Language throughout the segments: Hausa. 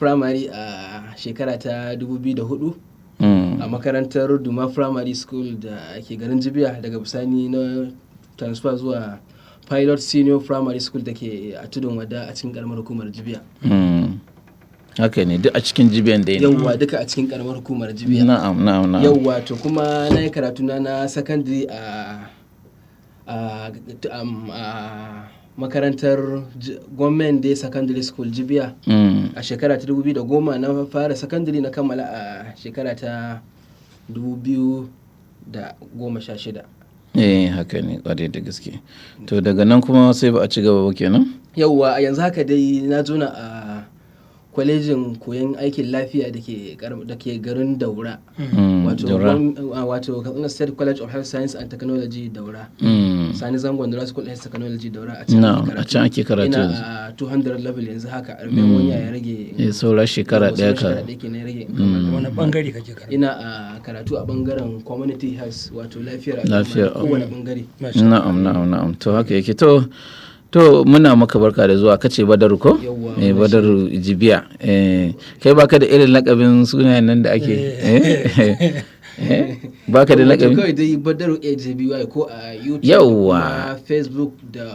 primary a shekara ta 2004 a makarantar Duma Primary School da ke garin Jibiya. Daga bisani na transfer zuwa Pilot Senior Primary School da ke a Tudun Wada a cikin karamar hukumar Jibiya. Haka ne, duk a cikin Jibiyan dai ne? Yauwa, duka a cikin karamar hukumar Jibiya. na'am na'am na'am Yauwa, to kuma na yi karatu na secondary a makarantar Government Day Secondary School Jibiya. A shekara ta 2010 na fara secondary, na kammala a shekara ta 2016. Eh, haka ne, kwarai da gaske. To daga nan kuma sai ba a ci gaba ba kenan? Yauwa, a yanzu haka dai na jona a kwalejin koyon aikin lafiya da ke garin Daura, wato Daura. Wato Katsina State College of Health Science and Technology Daura, Sani Zangon Daura School of Health Technology Daura, a can ake A can ake karatu Ina yanzu. a 200 level yanzu haka, rufe wani ya rage. Eh, saura shekara Yauwa, ɗaya sauran ka shekara ɗaya kenan ya rage in kammala. Wani bangare kake karatu? Ina a karatu a bangaren community health, wato lafiyar al'umma, Lafiyar kowane bangare. Masha. Na'am, to haka yake. To muna maka barka da zuwa. Kace Badaru ko? Yawwa, Eh, Badaru Jibiya. Eh, kai baka da irin lakabin sunayen nan da ake, eh, baka da Wato lakabi? kawai dai Badaru AJBY, ko a YouTube Yawwa. kuma Facebook da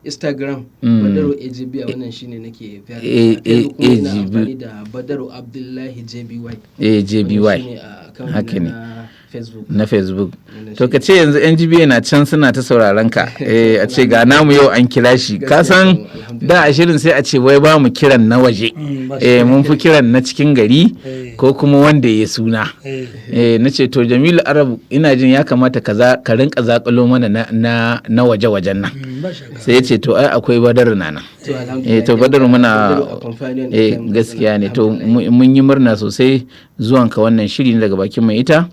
Instagram, Badaru AJBY, wannan shine nake Facebook. Kuma ina AJB. amfani da Badaru Abdullahi JBY. AJBY. Wannan shine a account Haka ne. na Facebook. Na Facebook. Wannan To ka ce yanzu yan Jibiya na can suna ta sauraron ka, eh, a ce ga namu yau an kira shi. Ka Gaskiya san kam, alhamdulillah. da a shirin sai a ce wai ba mu kiran na waje. Ba Eh, mun fi kiran na cikin gari ko kuma wanda ya suna. Eh, na ce to Jamilu Arab, ina jin ya kamata ka rinka zakulo mana na waje wajen nan. Ba shakka. Sai ya ce to ai akwai Badaru na nan. To alhamdulillah. Eh, to Badaru muna Badaru a Companion eh FM. Gaskiya ne. To Alhamdulillah. mun yi murna sosai zuwanka wannan shiri ne Daga Bakin Mai Ita,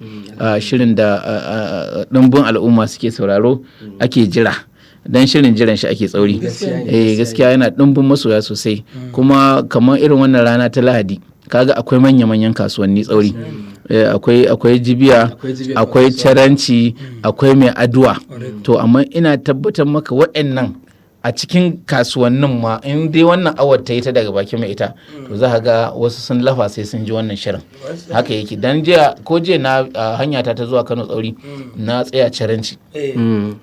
shirin da ɗumbin al'umma suke sauraro, ake jira, dan shirin jiran shi ake tsauri. Gaskiya ne, eh, gaskiya yana ɗumbin masoya sosai. Kuma kamar irin wannan rana ta Lahadi, kaga akwai manya-manyan kasuwanni tsauri. Eh, akwai Jibiya, Akwai Jibiya akwai kasuwa. Caranci, akwai Mai Aduwa. To amma ina tabbatar maka waɗannan a cikin kasuwannin ma, in dai wannan awar ta yi ta Daga Bakin Mai Ita, to za ka ga wasu sun lafa sai sun ji wannan shirin. Haka yake. Dan jiya ko jiya na a hanya ta zuwa Kano tsauri, na tsaya Caranci,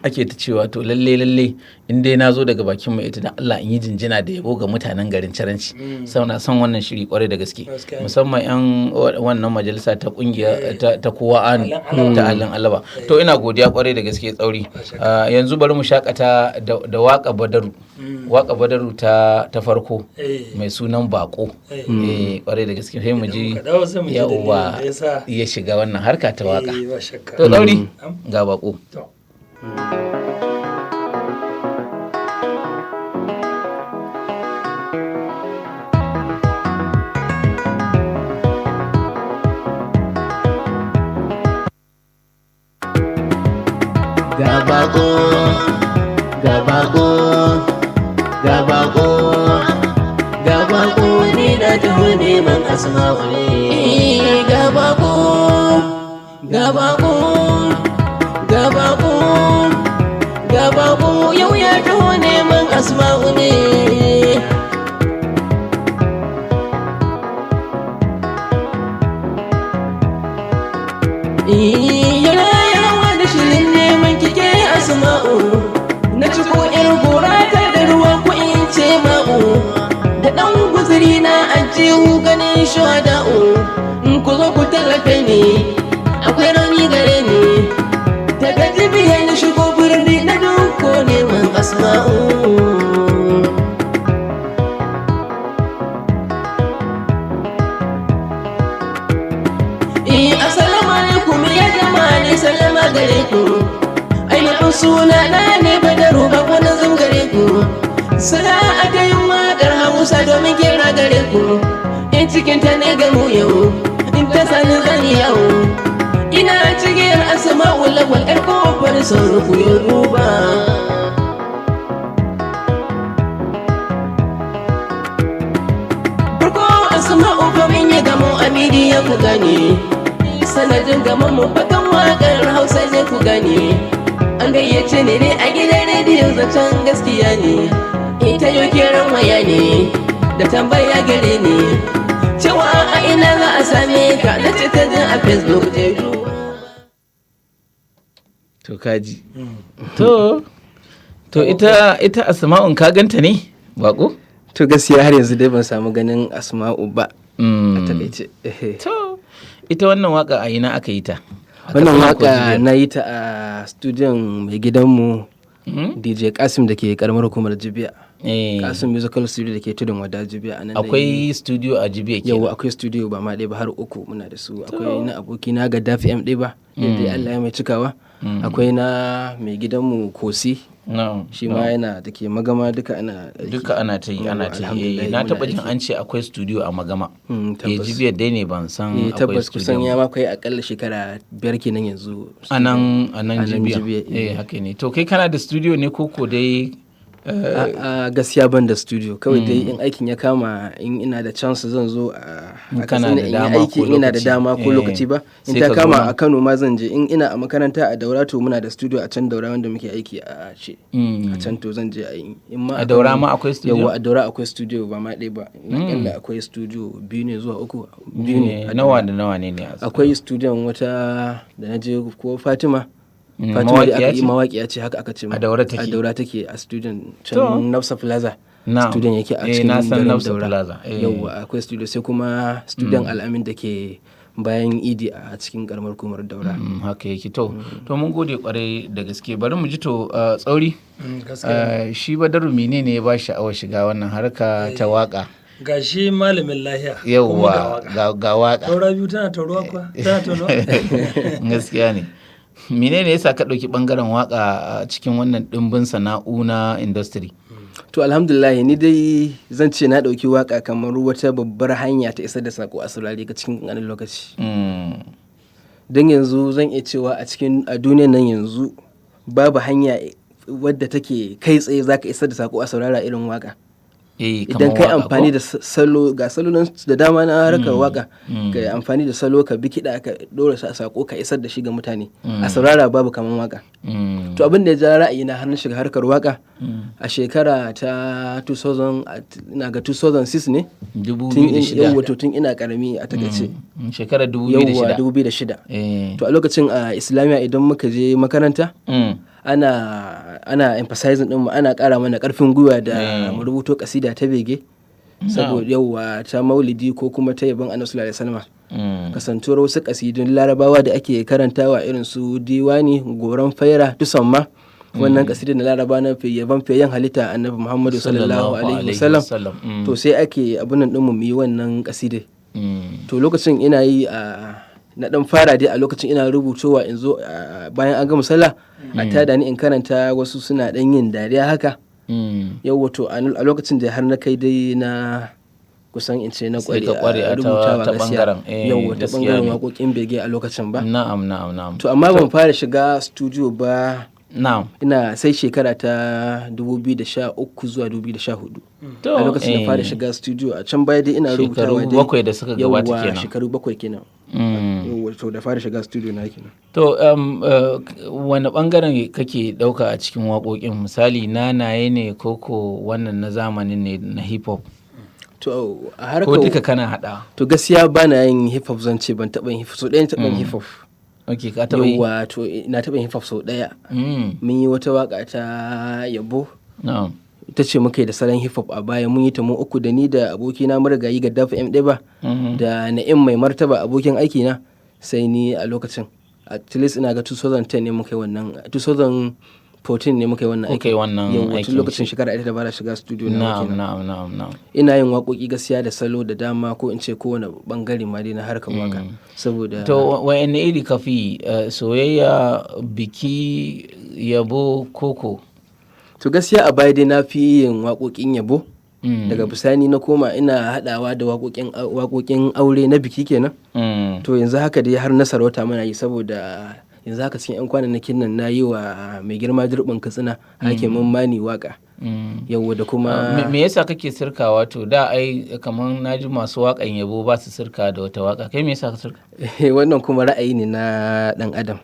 ake ta cewa to lalle lalle in dai na zo Daga Bakin Mai Ita, dan Allah in yi jinjina da yabo ga mutanen garin Caranci, sauna son wannan shiri kwarai da gaske. Gaskiya ne. Musamman yan wannan majalisa ta kungiya ta kowa anu ta Alin Alaba. To ina godiya kwarai da gaske tsauri. Yanzu bari mu shakata da waka Badaru, waka Badaru ta farko mai sunan Bako. Eh, kwarai da gaske, sai mu ji Muka dawo sai mu ji dalilin yawwa da yasa ya shiga wannan harka ta waka. Eh, ba shakka. To tsauri, ga Bako. To. Ga bako, ga bako, ga bako, ga bako, ni na taho neman Asma'u ne. Ga bako, ga bako, ga bako, ga bako, yau ya taho neman Asma'u ne. Yana yawa da shirin neman kike Asma'u, na ci ko yar gora ta da ruwa ko in ce ma'u, da ɗan guzuri na ajihu ganin shuhada'u. In ku zo ku tallafe ni, akwai rauni gare ni. Daga Jibiya na shigo birni na duko neman Asma'u. Eh, assalamu alaikum ya jama'a ne, sallama gare ku. Ainihin suna na ne Badaru, ba wani zum gare ku. Sana'a ta yin waƙar Hausa domin kira gare ku. In cikin ta ne gamu yau, in ta sani zani yau. Ina cikin Asma'u Lawal 'yar kofar sauri, ku yi duba. Farko Asma'u fa mun yi gamo a midiya, ku gane. Sanadin gamon mu fakan waƙar Hausa ne, ku gane. An gayyace ni ne a gidan rediyo, zancen gaskiya ne. Ita yau kiran waya ne da tambaya gare ni. To kaji. To ita Asma'un ka ganta ne bako? To gaskiya har yanzu dai ban samu ganin Asma'u ba a takaice. To ita wannan waka a ina aka yi ta? A Wannan Katsina ko waka Jibiya? na yi ta a studiyon mai gidanmu DJ Kasim da ke karamar hukumar Jibiya. Kasim Musical Studio da ke tudun wada Jibiya, a nan na yi. Akwai studio a Jibiya kenan? Yau akwai studio, ba ma ɗaya ba, har uku muna da su. Akwai na aboki na Gaddafi M ɗaya ba yadda Allah ya mai cikawa, akwai na mai gidanmu Kosi, shi ma yana da ke Magama. Duka ana aiki. Duka ana ta yi, ana Yawwa, ta yi. alhamdulillah, Na muna taba jin aiki. an ce akwai studio a Magama. Tabbas. Jibiyar dai ne ban san Eh, akwai tabbas, kusan studio. ya ma kai akalla shekara 5 kenan yanzu. A nan A nan Jibiya. Jibiya, eh. Eh, haka ne. To kai kana da studio ne koko dai? A gaskiya ban da studio. Kawai dai in aikin ya kama, in ina da chance zan zo a In a kana Katsina da in yi dama aiki, ko in ina da lokaci. dama ko lokaci ba, in Sai ta ka zo kama nan. a Kano ma zan je. In ina a makaranta a Daura, to muna da studio a can Daura wanda muke aiki a ce a can, to zan je a yi. In ma A Daura Kano- ma akwai studio? Yawwa, a Daura akwai studio, ba ma ɗaya ba, akalla akwai studio biyu ne zuwa uku, biyu ne Eh, a nawa Daura. da nawa ne a Akwai studion wata da na je ko Fatima. Fatima da Mawaƙiya aka yi ce? mawaƙiya ce, haka aka ce A Daura take? A Daura take, a studion To. can Nafsa Plaza. Na'am. Studion yake a Eh, cikin na san garin Nafsa Daura. Plaza. Yawwa, akwai studio, sai kuma studion Al'amin da ke bayan Idi a cikin karamar hukumar Daura. Haka yake. To mun gode kwarai da gaske. Bari mu ji to Tsauri. Gaskiya. Shi Badaru menene ya ba sha'awar shiga wannan harka ta waka? Ga shi malamin lahiya, kuma ga Yauwa, waka. ga waka. Taura biyu tana tauruwa kuwa? Tana taunuwa? Gaskiya ne. Menene yasa ka ɗauki ɓangaren waka a cikin wannan ɗimbin sana'u na industry? To alhamdulillah, ni dai zan ce na ɗauki waka kamar wata babbar hanya ta isar da sako a saurare ka cikin ƙanƙanin lokaci. Don yanzu zan iya cewa a cikin a duniyar nan yanzu babu hanya wadda take kai tsaye zaka isar da sako a saurara irin waka. Eh, Idan kamar kai waka ko? amfani da salo, ga salo nan da dama na harkar waka, ka yi amfani da salo, ka bi kiɗa, ka ɗora sako, ka isar da shi ga mutane a saurara, babu kaman waka. To abin da ya ja ra'ayina har na shiga harkar waka a shekara ta 2000, ina ga 2006 ne. Dubu Tun biyu da shida. Yawwa, to tun ina karami a takaice. Shekarar 2006. Yawwa, 2006. Eh. To a lokacin a Islamiyya, idan muka je makaranta, ana emphasizing din mu, ana ƙara mana ƙarfin gwiwa da mu rubuto kasida ta bege saboda, yawwa, ta maulidi ko kuma ta yabon Annabi sallallahu alaihi wasallam. Kasantuwar wasu kasidun Larabawa da ake karantawa irin su diwani, Goron Faira, tusamma wannan kasidun na Laraba na yaban fiyayyen halitta Annabi Muhammadu sallallahu alaihi wasallam, wasallam. To sai ake abun nan din mu yi wannan kasidai. To lokacin ina yi a na dan fara dai a lokacin ina rubutowa, in zo bayan an gama sallah a tada ni in karanta, wasu suna dan yin dariya haka. Yau wato a lokacin da har na kai dai na kusan in ce na Sai kware ka kware a a ta- rubutawa ta gaskiya. bangaren, Yau ta gaskiya bangaren ne. waƙoƙin bege a lokacin ba. Na'am, na'am, na'am. To amma ban fara shiga studio ba ina sai shekara ta 2013 zuwa 2014. To, A lokacin da fara shiga studio. A can baya dai ina Shekaru rubutawa dai. 7 da suka gabata Yawwa, kenan. shekaru 7 kenan. Yawwa, to da fara shiga studio na kenan. To, wani bangaren kake ɗauka a cikin waƙoƙin? Misali, nanaye ne ko ko wannan na zamanin ne na hip hop? To a Ko duka harkar kana haɗa? To gaskiya ba na yin hip hop, zan ce ban taɓa yin hip hop, sau ɗaya na taɓa yin hip hop. Ok, ka taɓa yi? Yawwa, to na taɓa yin hip hop sau ɗaya. Mun yi wata waka ta yabo, ita ce muka yi da salon hip hop a baya. Mun yi ta mu uku, da ni da abokina marigayi Gaddafi M Ɗeba, da Na'im Mai Martaba abokin aiki na, sai ni a lokacin. At least ina ga 2010 ne muka yi wannan, 2014 ne muka yi wannan Kuka yi wannan Yawwa, aikin. tun lokacin shekara 1 da bara shiga studio na Na'am, kenan. na'am, na'am, na'am. Ina yin waƙoƙi gaskiya da salo da dama, ko in ce kowane bangare ma dai na harkar waka saboda To wa'anne iri ka fi soyayya, biki, yabo, koko? To gaskiya a baya dai na fi yin waƙoƙin yabo. Daga bisani na koma ina haɗawa da waƙoƙin aure na biki kenan. To yanzu haka dai har na sarauta muna yi, saboda yanzu haka cikin 'yan kwanakin nan na yi wa mai girma Durbin Katsina, Hakimin Mani, waka. Yawwa, da kuma Me yasa kake sirkawa? To da ai kamar naji masu waƙan yabo ba su sirka da wata waka, kai me yasa ka sirka? Wannan kuma ra'ayi ne na ɗan adam.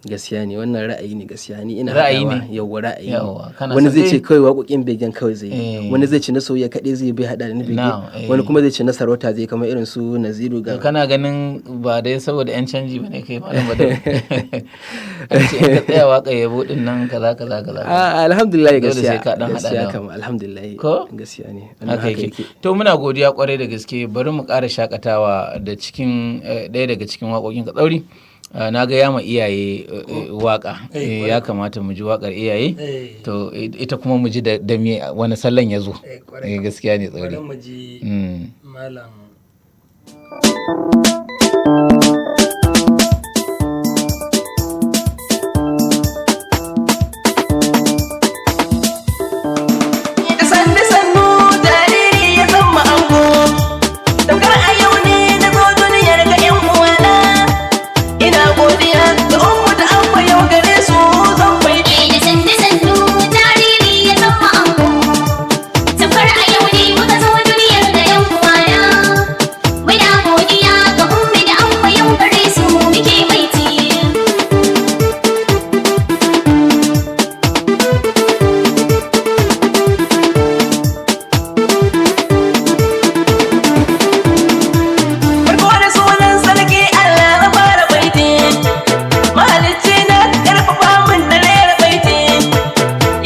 Gaskiya ne, wannan ra'ayi ne, gaskiya ni ina Ra'ayi haɗawa. ne? Yawwa, ra'ayi ne. Yawwa, kana Wani son zai ce dai- kawai waƙoƙin begen kawai zai yi, wani zai ce na soyayya kaɗai zai bai haɗa da na bege, Na'am, eh. wani kuma zai ce na sarauta zai, kamar irin su Naziru To ga kana ganin ba dai saboda yan canji ba ne kai, malam Badar? An ce in ka tsaya waka yabo din nan kaza kaza kaza. A, alhamdulillah. Dole Gaskiya sai ka dan haɗa gaskiya da- kam, alhamdulillah. Ko? Gaskiya ne wannan. Haka yake. To muna godiya kwarai da gaske. Bari mu ƙara shakatawa da cikin ɗaya daga cikin waƙoƙin ka, tsauri. Na ga yama iyaye waƙa. Ya kamata mu ji waƙar iyaye. To ita kuma mu ji da me wani sallan ya zo. Kwarai. Gaskiya ne, tsauri. Bari mu ji malam. Da sannu sannu jariri ya zama ango. Tamkar a yau ne na zo duniyar ga 'yan uwana. Ina godiya ga ummu da abba, yau gare su zan baiti. Da sannu sannu jariri ya zama ango. Tamkar a yau ne muka zo duniyar da yan uwana. Muna godiya ga ummi da abba, yau gare su muke baiti. Farko da sunan sarki Allah na fara baiti. Mahalicci na, karfafa min na rera baiti.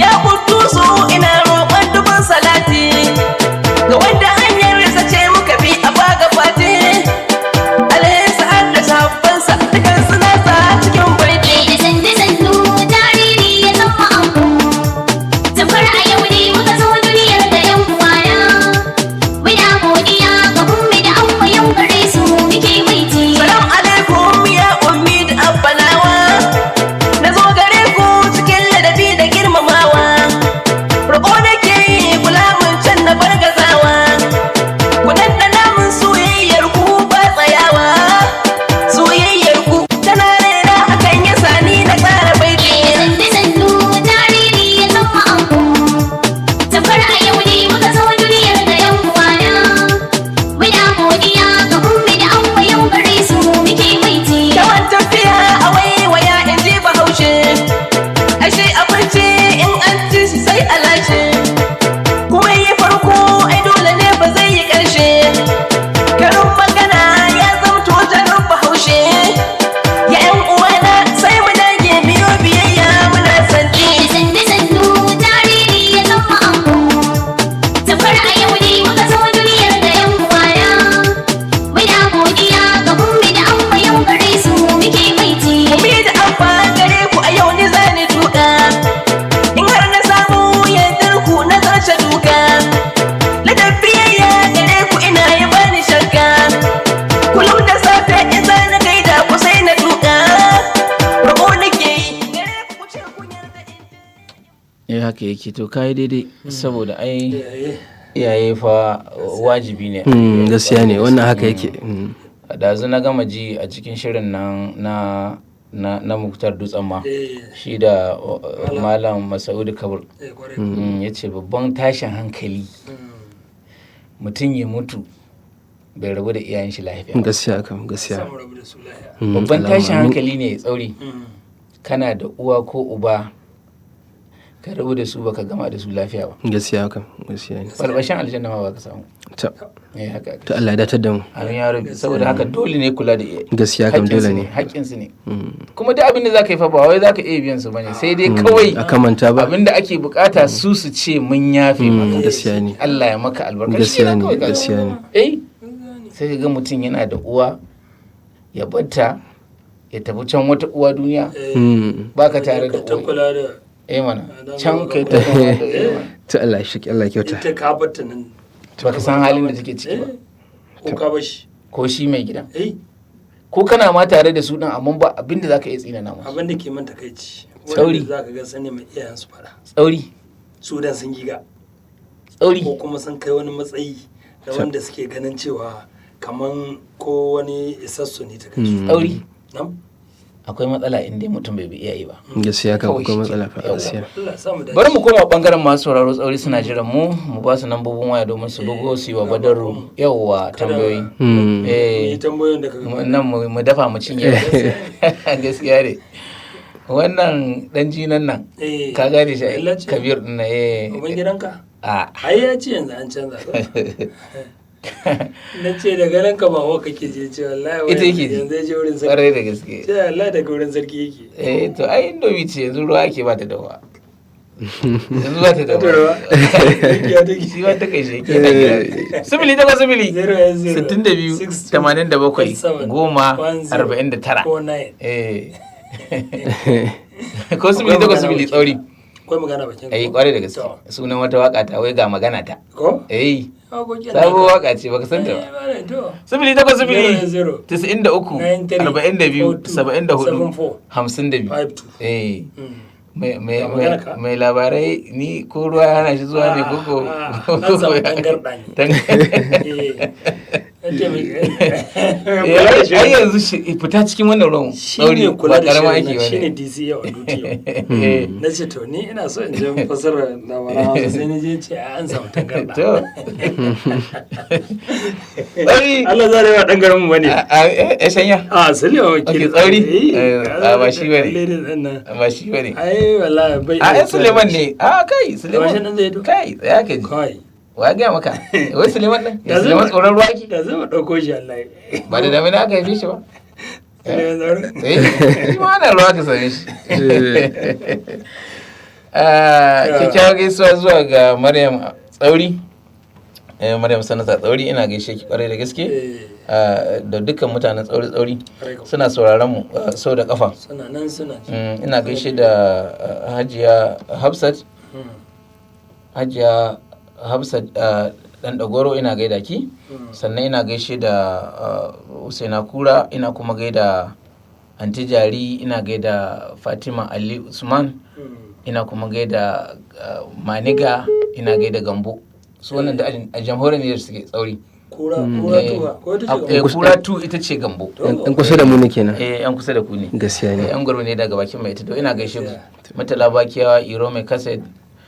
Ya kudusu, ina roƙon dubin salati ga wanda hanyar sa ce muka bi a baga fati. Alaihi har da sahabbansa dukan suna sa cikin baiti. Da sannu sannu jariri ya zama ango. Tamkar a yau ne muka zo duniyar da yan uwana. Muna godiya ga ummi da abba, yau gare su muke baiti. Salam alaikum ya ummi da abba nawa. Na zo gare ku cikin ladabi da girmamawa. Roƙo nake yi, kula mun can na bar gazawa. Ku ɗanɗana mun soyayyar ku ba tsayawa. Soyayyar ku tana raina, hakan ya sa ni na tsara baiti. Sannu sannu jariri ya zama ango. Tamkar a yau ne muka zo duniyar da yan uwana. Muna godiya ga ummi da abba, yau gare su muke baiti. Yawan tafiya a waiwaya, in ji bahaushe. Ashe abinci in an ci shi sai a lashe. Kuma yi farko ai dole ne ba zai yi ƙarshe. Karin magana ya zamto jarin bahaushe. Ya 'yan uwana, sai mu dage biyo biyayya, muna santi. Sannu sannu jariri ya zama ango. Tamkar a yau ne muka zo duniyar da yan uwana. Muna godiya ga ummi da abba, yau gare su muke baiti. Ummi da abba, gare ku a yau ni zani duka. In har na samu yardar ku na zarce duka. Ladar biyayya gare ku ina yi bani shakka. Kullum da safe in zani gaida ku sai na duka. Roƙo nake yi gare ku, ku ce kun yarda in Haka yake. To kai daidai, saboda ai Iyaye. iyaye fa wajibi ne. Gaskiya ne wannan, haka yake. Ɗazu na gama ji a cikin shirin nan na Muktar Dutsen ma, shi da Malam Masaudu Kabir. Kwarai. Ya ce babban tashin hankali mutum ya mutu bai rabu da iyayen shi lafiya ba. Gaskiya kam, gaskiya. Samu rabu da su lahiya. Babban Allahumma tashin amin. hankali ne, tsauri, kana da uwa ko uba ka rabu da su baka gama da su lafiya ba. Gaskiya kam, gaskiya ne. Balbashin aljanna ma baka samu. To. Haka aka To, Allah ya datar da mu. Amin ya rabi. Saboda haka dole ne kula da iyaye. Gaskiya kam, dole Haƙƙinsu ne. Haƙƙinsu ne. Kuma duk abin da za ka yi fa ba wai za ka iya biyan su bane, sai dai kawai A kamanta ba. abin da ake bukata su su ce mun yafe maka. Gaskiya ne. Allah ya maka albarka. Gaskiya Shi ne, kawai ka gaskiya ne. Sai ka ga mutum yana da uwa ya batta ya tafi can wata uwa duniya, baka tare da Ta uwa. kula da Eh mana, Dan can kai ta kula da eh mana. To, Allah ya shi, Allah ya kyauta. Ita ka batta nan. Baka san halin da take ciki ba. Ko ka bashi. Ko shi mai gidan. Ko kana ma tare da su din, amma ba abin da zaka iya tsinana musu. Abin da ke man takaici, Tsauri. wanda za ka ga sani mai iyayen su fada, Tsauri. su dan sun giga Tsauri. ko kuma sun kai wani matsayi da wanda suke ganin cewa kaman ko wani isassu ne ta kai su. Tsauri. Nam? Akwai matsala in dai mutum bai bi iyaye ba. Gaskiya kam, Kawai akwai shi matsala fa. Yawwa. Gaskiya. Allah ya sa mu dace. Bari mu koma bangaren masu sauraro, tsauri, suna jiran mu mu ba su lambobin waya domin su bugo su yi wa Badaru yawwa tambayoyi. Mu Eh yi tambayoyin da ka nan mu dafa mu cinye. Gaskiya ne. Wannan dan jinan nan, Eh. ka gane shi ai, Illa ce. Kabir din na, eh. Uban gidanka? A. Ai ya ce yanzu an canza ko? Na ce daga nan ka ba wa kake je, ce wallahi wai Ita yake ji. yanzu ya je wurin sarki. Kwarai da gaske. Ce wallahi daga wurin sarki yake. Eh, to ai indomi ce yanzu, ruwa ake ba ta dawa, yanzu ba ta Ta ruwa. dawa. Ya take. Shi ma ta kai shi yake na gida. 0800 0 62 6 87 7 10 10 49. 49. Eh, ko 0800 tsauri. Akwai magana bakin ka Eh, ko? kwarai da gaske. To. Sunan wata waka ta wai ga magana ta. Ko? Eh. Waƙoƙin Sabuwar naka. waka ce, baka san ta ba. Eh, ba ne, to. 0800 0 93 93 42 74 74 52. 52. Eh. Mm. Mai mai Ga magana ka? Mai labarai ni ko ruwa ya hana shi zuwa ne ko Ah, ko ah, an samu tangarɗa ne. Eh. An Eh, ai yanzu fita cikin wannan ruwan shi tsauri ne kula ba da karama shirin aiki nan, shi ne ba DC yau a duty yau. ne. Na ce to ni ina so in je fasara labaran Hausa, sai na je ce a an samu tangarɗa. To. Tsauri. Allah zare wa ɗan garinmu bane. A shanya. A Sulewa wakili. Ok, tsauri? Eh, a, ba shi bane. Ladies ɗin nan. Ba shi bane. Ai wallahi bai. A ai Suleiman ne. A kai Shi Suleiman. nan zai to. Kai tsaya ka ji. Kai. Wa ya gaya maka? Wai Suleiman ɗin? Da zai- Suleiman tsoron ruwa ke? Da zai mu ɗauko shi Allah. Ba da damina aka haife shi ba? Suleiman Tsauri. Eh, shi ma ana ruwa ka same shi. Ah, kyakkyawar gaisuwa zuwa ga Maryam Tsauri. Eh, Maryam Sanata Tsauri, ina gaishe ki kwarai da gaske. Eh, Ah, da dukkan mutanen Tsauri Tsauri Kwarai kuwa. suna sauraron mu sau da kafa. Suna nan suna ji. Ina gaishe da Hajiya Hafsat. Hajiya Hafsat dan Dagoro, ina gaida ki. Sannan ina gaishe da Usaina Kura, ina kuma gaida Anti Jari, ina gaida Fatima Ali Usman, ina kuma gaida Maniga, ina gaida Gambo. Su wannan da a jamhuriyar Nijar suke, tsauri. Kura kura tuwa ko ita ce? Kura tu ita ce Gambo. Yan kusa da mu ne kenan. Eh, yan kusa da ku ne. Gaskiya ne. Eh, yan gurbi ne daga bakin mai ita. To ina gaishe ku. Mutala Bakiyawa, Iro mai kaset.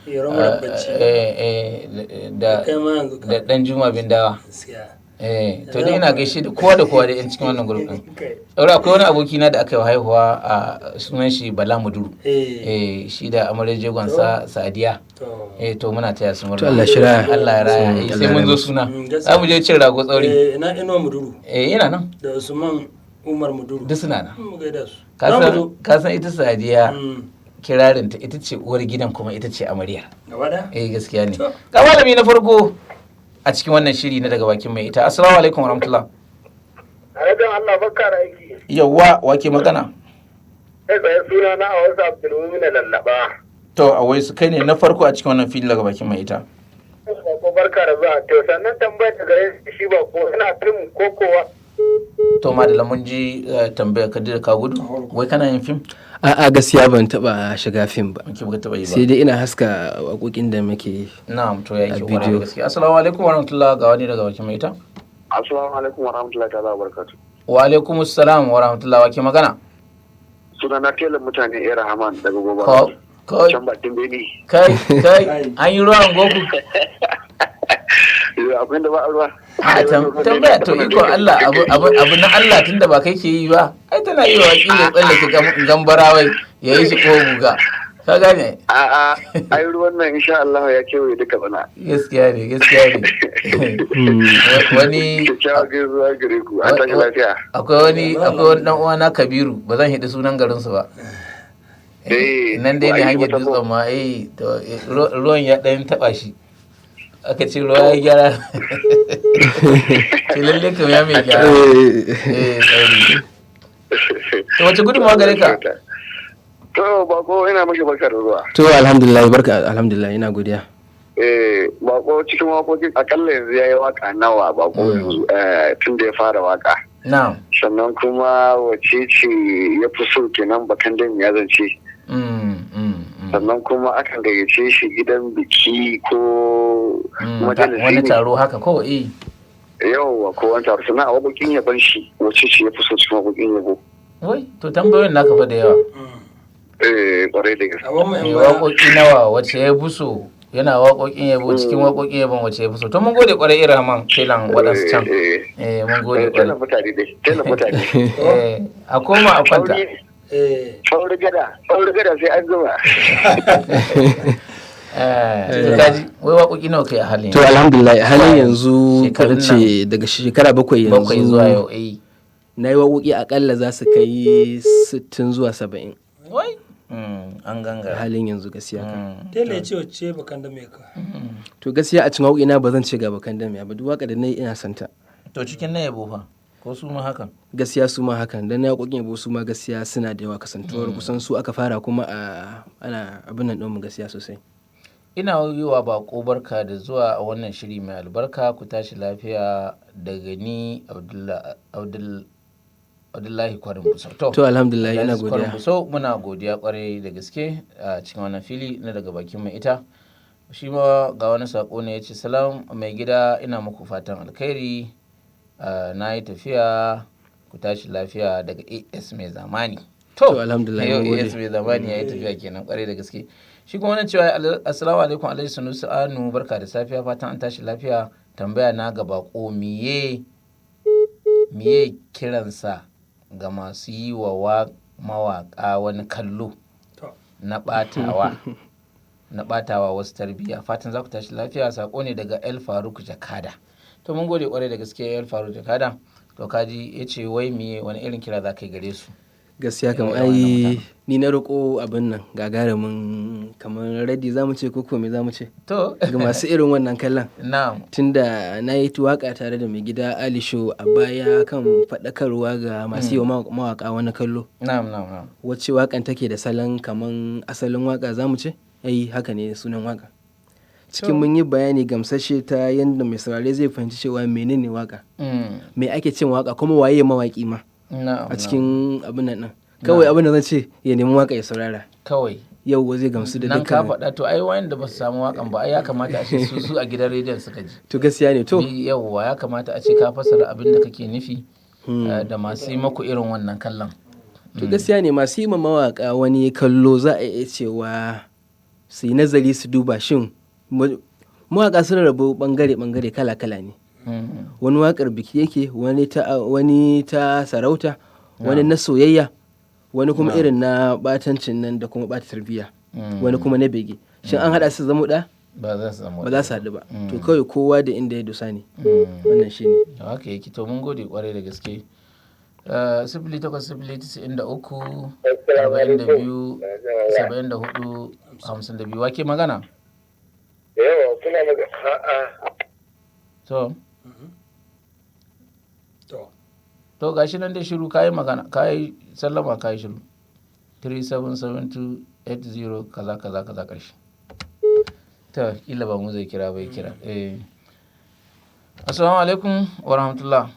Iro mara bacci. Da Kai ma yanzu ka. da dan Juma Bindawa. Gaskiya. Eh, to dai ina gaishe da kowa da kowa da yan cikin wannan group din. Kai. Saboda akwai wani aboki na da aka yi wa haihuwa, a sunan shi Bala Muduru. Eh. Eh, shi da amarya jegonsa Sadiya. To. Eh, to muna taya su murna. To Allah shi raya. Allah ya raya. Mm, Eh, Allah sai ya mun zo raya. suna. Mm, gaskiya. Za mu je cin rago, tsauri. Eh, ina Inuwa Muduru Eh, yana nan. da Usman Umar Muduru. Duk suna nan. Mu gaida su. Ka Za mu san zo. Ka san ita Sadiya kirarinta ita ce uwar gidan kuma ita ce amarya. Gaba da? Eh, gaskiya ne. To. Ga malami na farko a cikin wannan shiri na daga bakin mai ita. Assalamu alaikum warahmatullah. Alhajin Allah, barka da aiki. Yawwa, wake magana? Kai tsaye suna na a wasu Abdulmumin Lallaba. To a wai su kai ne na farko a cikin wannan fili daga bakin mai ita. Ko barka da zuwa. To sannan tambayar da gare shi ba ko yana fim ko kowa. To madalla, mun ji tambayar ka da ka gudu. Wai kana yin fim? A'a, gaskiya ban taba shiga fim ba. Muke baka taba yi ba. Sai dai ina haska waƙoƙin da muke yi. Na'am, to ya A ke kwarai da bidiyo. gaske. Assalamu alaikum warahmatullah, ga wani daga bakin mai ita. Assalamu alaikum wa rahmatullahi ta'ala wa barakatuh. Wa alaikum assalam wa rahmatullah, wake magana? Suna na telan mutane Era Haman daga Goba. Ko Can bakin Beni. kai kai, an yi ruwan goku. Akwai da ba a ruwa. A tambaya to iko Allah, abu abu abu na Allah, tunda ba kai ke yi ba. Ai tana yi wa wakili tsallake gambarawai ya yi shi ko guga. Ka gane? A'a, ai ruwan nan insha Allah ya kewaye duka bana. Gaskiya ne, gaskiya ne. Wani Kyakkyawa gaisuwa gare ku. An tashi lafiya. Akwai wani dan uwana Kabiru, ba zan hidi sunan garin su ba. Eh, Nan dai ne wa aiki hanyar wata ko? dutsen ma, eh, to ruwan ya dan taba shi. Aka ce ruwa ya gyara. Ce lalle kam ya mai gyara. Eh, tsauri. To wace gudunmawa gare ka? To bako, ina mashi barka da zuwa. To alhamdulillah, barka, alhamdulillah, ina godiya. Eh, bako, cikin waƙoƙin akalla yanzu ya yi waka nawa bako yanzu tun da ya fara waka? Na'am. Sannan kuma wace ce ya fi so kenan, bakan dan ya zance? Sannan kuma akan gayyace shi gidan biki ko majalisi Wani ne? taro haka ko, eh. Yawwa, ko wani taro. Sannan a waƙoƙin yaban shi, wace ce ya fi so cikin waƙoƙin yabo? Wai, to tambayoyin naka fa da yawa. Eh, kwarai da gaske. A wannan Mai yan baya. waƙoƙi nawa, wace ya buso, yana waƙoƙin yabo, cikin waƙoƙin yabon wace ya buso? To mun gode ƙwarai, Irhaman telan waɗansu can. Eh, Eh, mun gode eh, telan ƙwarai. mutane dai, telan mutane. Eh, a koma a kwanta. Sauri. Eh. Tsauri gada sai an zuba. Eh, kaji wai waƙoƙi nawa kai a halin To alhamdulillah, a halin yanzu ko Shekarun in ce daga shekara 7 7 yanzu zuwa yau, eh. Na yi waƙoƙi akalla za su kai 60 zuwa 70. Wai an A gangara. halin yanzu gaskiya kam. Tela ya ce wacce bakan da mai ka. To gaskiya a cikin waƙoƙi na ba zan ce ga bakan damiya ba, duk waƙa da na yi ina santa. To cikin na yabo fa, ko su ma hakan? Gaskiya su ma hakan, dan na waƙoƙin yabo su ma gaskiya suna da yawa, kasantuwar kusan su aka fara kuma a ana abin nan ɗinmu gaskiya sosai. Ina yi wa bako barka da zuwa a wannan shiri mai albarka, ku tashi lafiya daga ni Abdullahi Kwarin Busau. To alhamdulillah, ina Abdullahi Kwarin godiya. Busau, muna godiya kwarai da gaske a cikin wannan fili na daga bakin mai ita. Shi ma ga wani sako ne ya ce, salam mai gida, ina muku fatan alkhairi. Na yi tafiya, ku tashi lafiya daga AS mai zamani. To, alhamdulillah, yau mun gode. AS mai zamani ya yi tafiya kenan kwarai da gaske. Shi kuma wannan cewa, assalamu alaikum Alhaji Sanusi Anu, barka da safiya, fatan an tashi lafiya. Tambaya na ga bako, miye kiransa ga masu yi wa mawaka wani kallo na batawa na batawa wasu tarbiyya? Fatan za ku tashi lafiya. Sako ne daga El Faruk Jakada. To mun gode kwarai da gaske, El Faruk Jakada. To kaji ya ce wai miye, wani irin kira za ka yi gare su? Gaskiya kam Irin wannan ai mutanen. ni na roƙo abin nan gagarumin kamar radi zamu ce ko me zamu ce To ga masu irin wannan kallon. Na'am. Tunda na yi waka tare da mai gida Ali Show a baya kan faɗakarwa ga masu yi wa mawaka wani kallo. Na'am, na'am, na'am. Wacce wakan take da salon kaman asalin waka zamu ce? Ai haka ne sunan waka. Cikin mun yi bayani gamsashe ta yadda mai saurare zai fahimci cewa menene waka. Me ake cin waka kuma waye mawaki ma a cikin abin nan ɗin. Kawai abin da zan ce, ya nemi waka ya saurara. Kawai. Yau zai gamsu da Nan ka dukkan. faɗa. To ai wayanda ba su samu wakan ba, ai ya kamata a ce su a gidan rediyon suka ji. To gaskiya ne to. Ni yauwa ya kamata a ce ka fassara abin da kake nufi da masu yi maku irin wannan kallon. To gaskiya ne, masu yi ma mawaka wani kallo za a iya cewa su yi nazari su duba shin mawaka sun rabu bangare-bangare kala-kala ne. Wani wakar biki yake, wani ta sarauta, wani na soyayya, wani kuma irin na batancin nan da kuma bata tarbiyya, wani kuma na bege. Shin an haɗa su zama ɗaya? Ba za su zama Ba za su haɗu ba. To kawai kowa da inda ya dosa ne. Wannan shi ne. Da haka yake. To mun gode kwarai da gaske. 0809 93 42 74 52. Wake magana? Yawa, kuna magana. A'a. To. To. To gashi nan dai shiru, kayi magana, kayi sallama, kayi shiru. 377280 kaza kaza kaza karshe. To kila ba mu zai kira bai kira. Eh. Assalamu alaikum wa rahmatullah.